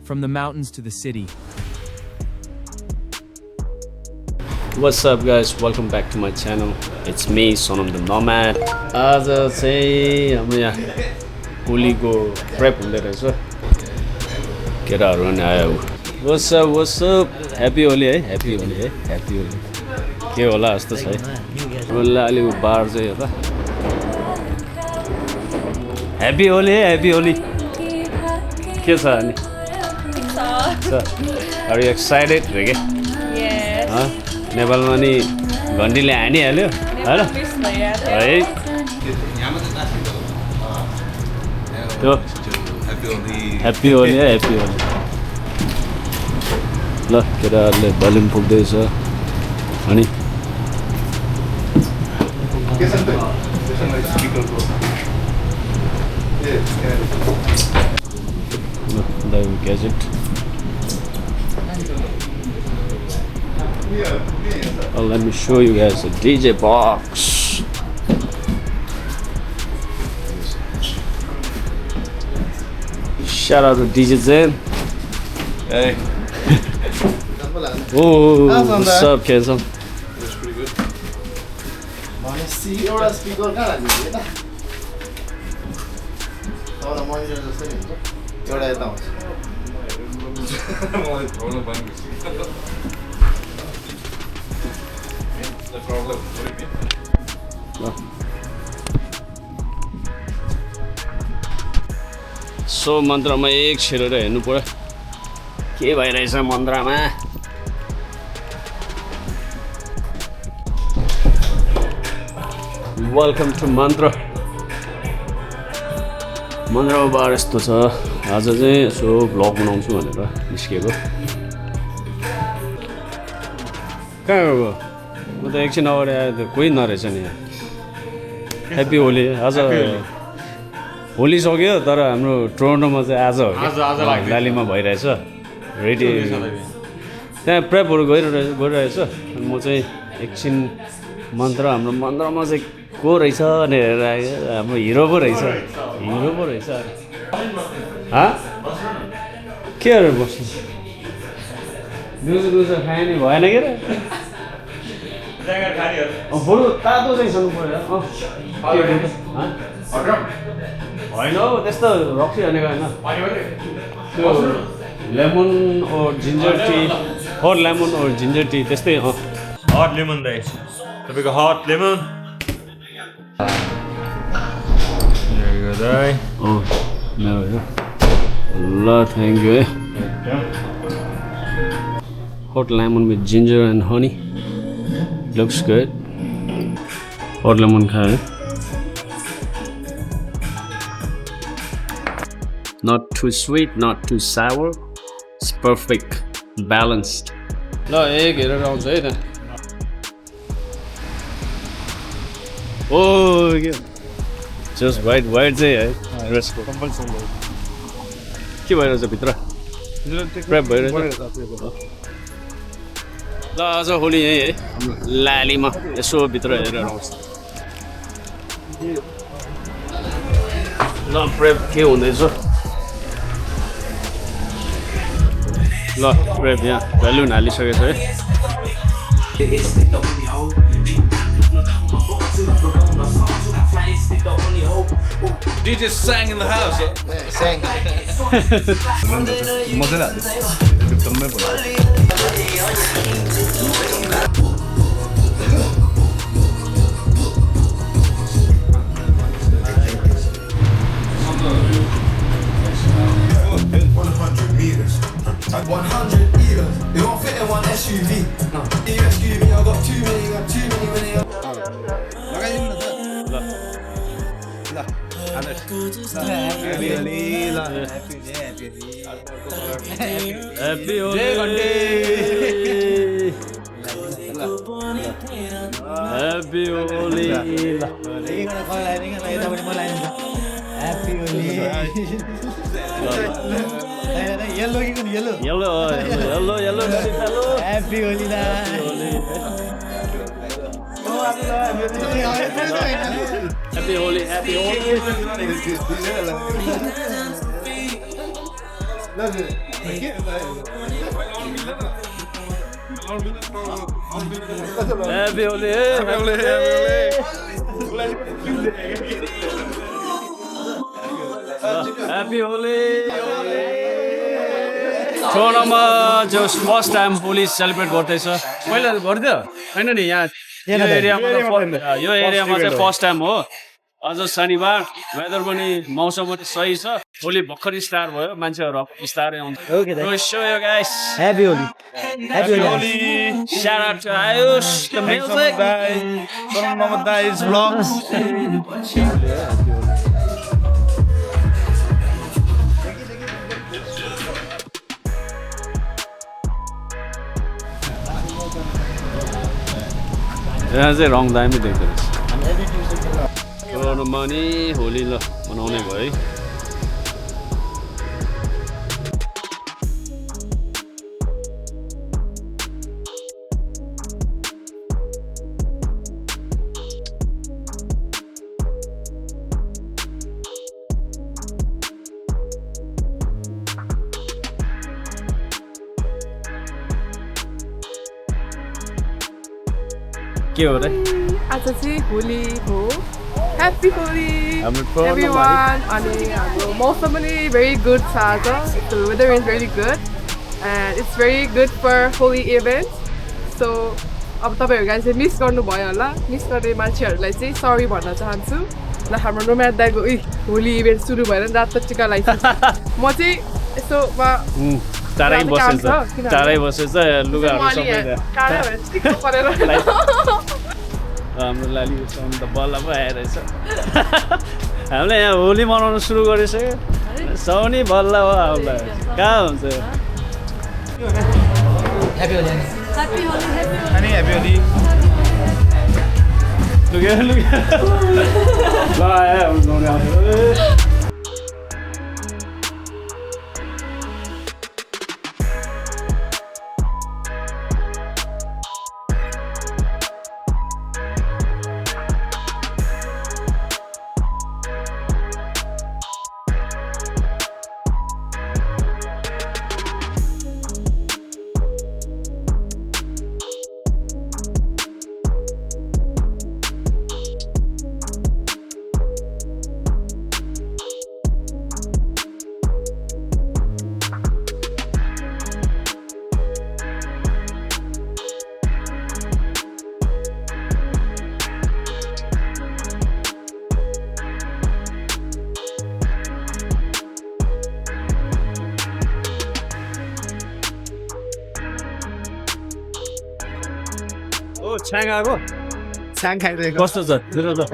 from the mountains to the city. What's up guys, welcome back to my channel. It's me, Sonam the Nomad. आज चाहिँ हाम्रो यहाँ होलीको prep हुँदै रहेछ केटाहरु पनि आयो What's up Happy Holi है Happy Holi के होला जस्तो छ है लालीको बार चाहिँ हो त Happy Holi के छ अनि Are you excited Rege Yes नेपालमा नि घण्टीले हानिहाल्यो हैन है Happy Holi ल केटाहरुले बलुन फुक्दैछ अनि the gadget well, let me show you guys a DJ box shout out to DJ Zen hey oh what's up Kenzo that's pretty good wanna see your speaker kala ni ta tawra monitor jasto ni huncha एउटा यता हुन्छ मलाई problem भयो the problem so मन्त्रमा एक छिरेर हेर्नु पर्यो के भइरहेछ मन्त्रमा वेलकम टु मन्त्र मन्त्रमा बार यस्तो छ आज चाहिँ यसो भ्लग बनाउँछु भनेर निस्केको कहाँ गयो म त एकछिन अगाडि आयो त कोही नरहेछ नि यहाँ ह्याप्पी होली आज होली सक्यो तर हाम्रो टोरन्टोमा चाहिँ आज हो लालीमा भइरहेछ रेडी त्यहाँ प्रेपहरू गइरहेछ अनि म चाहिँ एकछिन हाम्रो मन्त्रमा चाहिँ को रहेछ भनेर हाम्रो हिरो पो रहेछ के गरेर बस्नु दिउँसो खाए नि भएन के बरु तातो चाहिँ सक्नु पर्यो होइन हौ त्यस्तो रक्सी भनेको होइन त्यो लेमन और जिन्जर टी हट लेमन और जिन्जर टी त्यस्तै हट लेमन दाइ तपाईँको हट लेमन दाइ मेरो हो ल थ्याङ्क यू है hot lemon with ginger and honey looks good hot lemon खाए not too sweet not too sour it's perfect balanced ल एक हेरेर आउँछ है त ओ just white चाहिँ है ड्रेसको कम्पल्सरी के भइरहेछ भित्र प्रेप भइरहेछ ल आज होली यही है लालीमा यसो भित्र हेरेर आउँछ ल प्रेप के हुँदैछ ल प्रेप यहाँ बेलुन हालिसकेछ है DJ sang in the house sang मजा लाग्यो एकदमै भयो At 100 either, they won't fit in one SUV. You rescue me, I got too many when they Happy Holi Happy Holi yellow happy Holi Happy Holi Happy Holi. Happy Holi. Sonam just first time Holi celebrate गर्दैछ पहिला गर्दियो हैन नि यहाँ यो एरियामा चाहिँ first time हो अझ शनिबार वेदर पनि मौसम पनि सही छ होली भर्खरै स्टार्ट भयो मान्छेहरु बिस्तारै आउँछ okay so yo guys Happy Holi. Happy Holi. shout out to Ayush the music Nomad's vlogs. यहाँ चाहिँ रङ दामी देख्दो रहेछ कोरोनामा नि होली ल मनाउने भयो है के हो र आज चाहिँ होली हो ह्याप्पी होली एभ्रिवान अनि हाम्रो मौसम पनि भेरी गुड छ आज the weather is very good and it's very good for Holi event so अब तपाईँहरू चाहिँ मिस गर्नुभयो होला मिस गर्ने मान्छेहरूलाई चाहिँ सरी भन्न चाहन्छु ल हाम्रो नोम्याड दाइको होली इभेन्ट सुरु भएर रात टिका लगाइसक्छु म चाहिँ यसो चारै बसेछ लुगाहरू सबै हाम्रो लाली गुरान्स त बल्ल पो आइरहेछ हामीले यहाँ होली मनाउन सुरु गरिसक्यो सौनी बल्ल हो हामीलाई कहाँ हुन्छ Happy Holi. Happy Holi. लुगे ल आयो छ्याङ आएको छ्याङ खाइदिएको कस्तो छ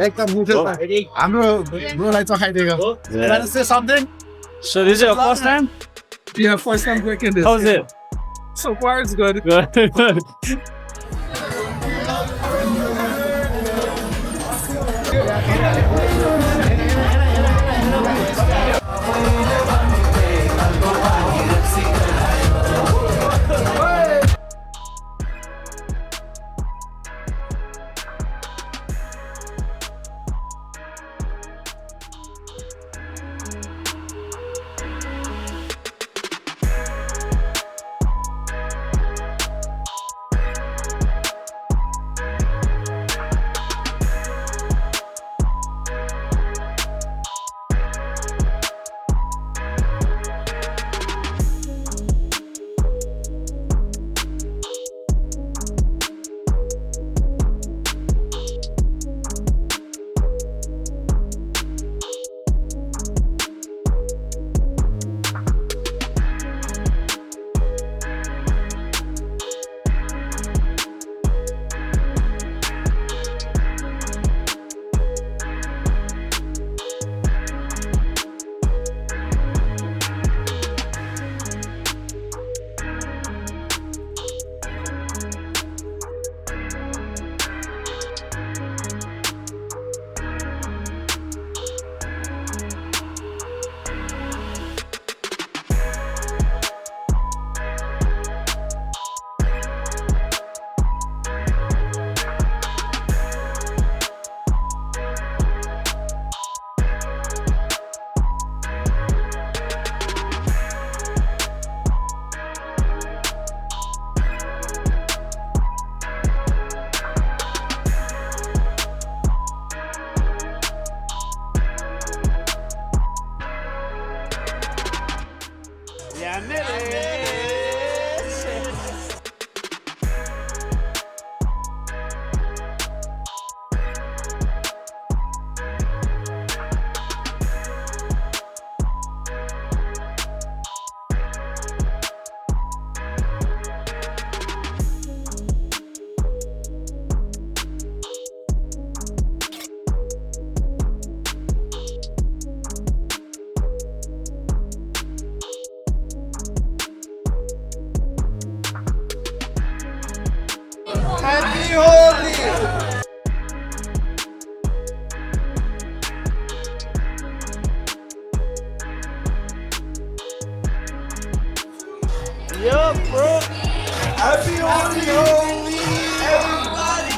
एकदम मिठो छ हाम्रो ब्रोलाई चखाइदिएको Wanna say something? So this is your first time? Yeah, first time working this. How's it? So far it's good. Good. Happy Holi! Yo, bro! Happy Holi, everybody!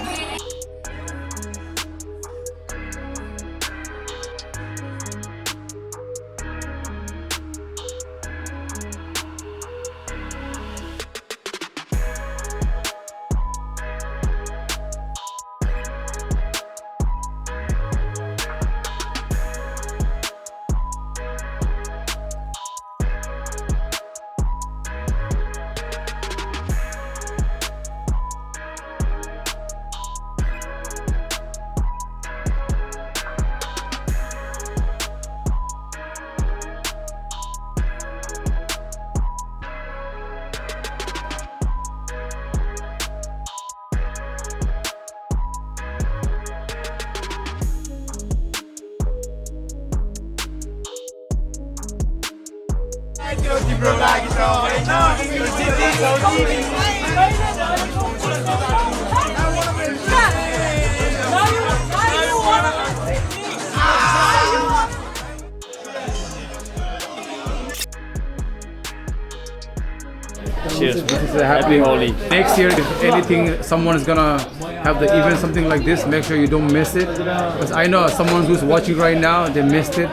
Cheers. This is a happy Holi. Next year, if anything, someone is gonna have the event, something like this, make sure you don't miss it. Because I know someone who's watching right now, they missed it.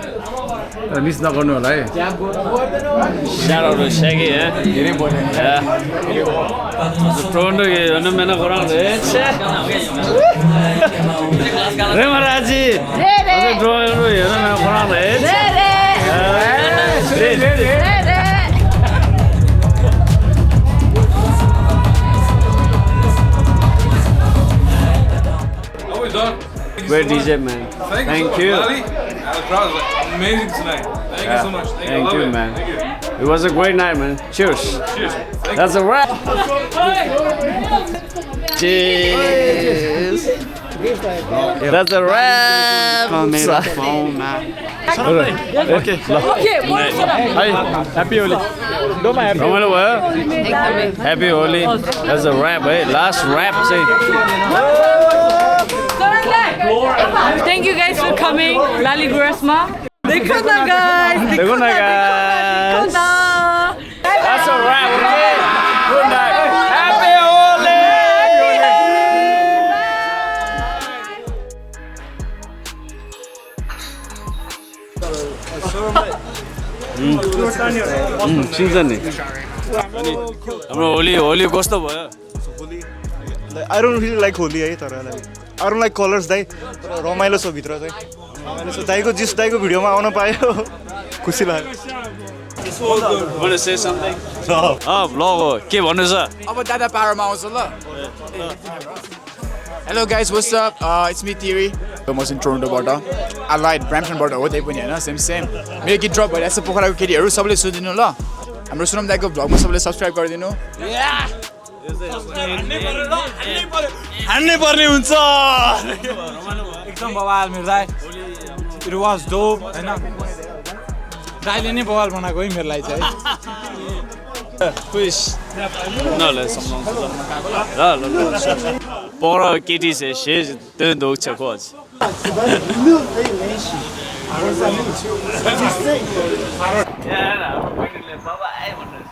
Miss not gonna lie. Shout out to Shaggy, yeah. Toronto ke ana mena korang le. Remaraji. Ase Toronto ye ana mena korang le. Great DJ, man. Thank you. Lali. The crowd was amazing tonight. Thank you so much. Thank you, man. Thank you. It was a great night, man. Cheers. Cheers. That's a wrap. Cheers. That's a wrap. Okay. Hi. Happy Holi. Happy Holi. That's a wrap, eh? Last wrap, say. Thank you guys for coming. Lali Gurans ma. Dekho na guys. That's a wrap, okay? Good night. Happy Holi. Season. हाम्रो होली कस्तो भयो? I don't really like Holi है तर like I don't like colors दाइ तर रमाइलो छ भित्र चाहिँ रमाइलो छ दाइको जिस दाइको भिडियोमा आउन पायो खुसी लाग्यो Want to say something? Vlog हो के भन्नु छ? अब दादा पारमा आउँछ ल Hello guys, what's up? It's me Thierry. I'm in Toronto बाट I lied Brampton बाट हो त्यही पनि हैन same मेरो गीत ड्रप भइरहेछ पोखराको केटीहरु सबैले सुनिदिनु ल हाम्रो सुनम दाइको भ्लगमा सबैले सब्स्क्राइब गरिदिनु हान्नै पर्ने हुन्छ एकदम बवाल मेरो दाइ It was dope हैन दाइले नै बवाल बनाएको है मेरो लागि चाहिँ खुश न ल सम्झाउँछु ल पर केटी चाहिँ शेष त्यो दोक्छ खोज Yeah, I'm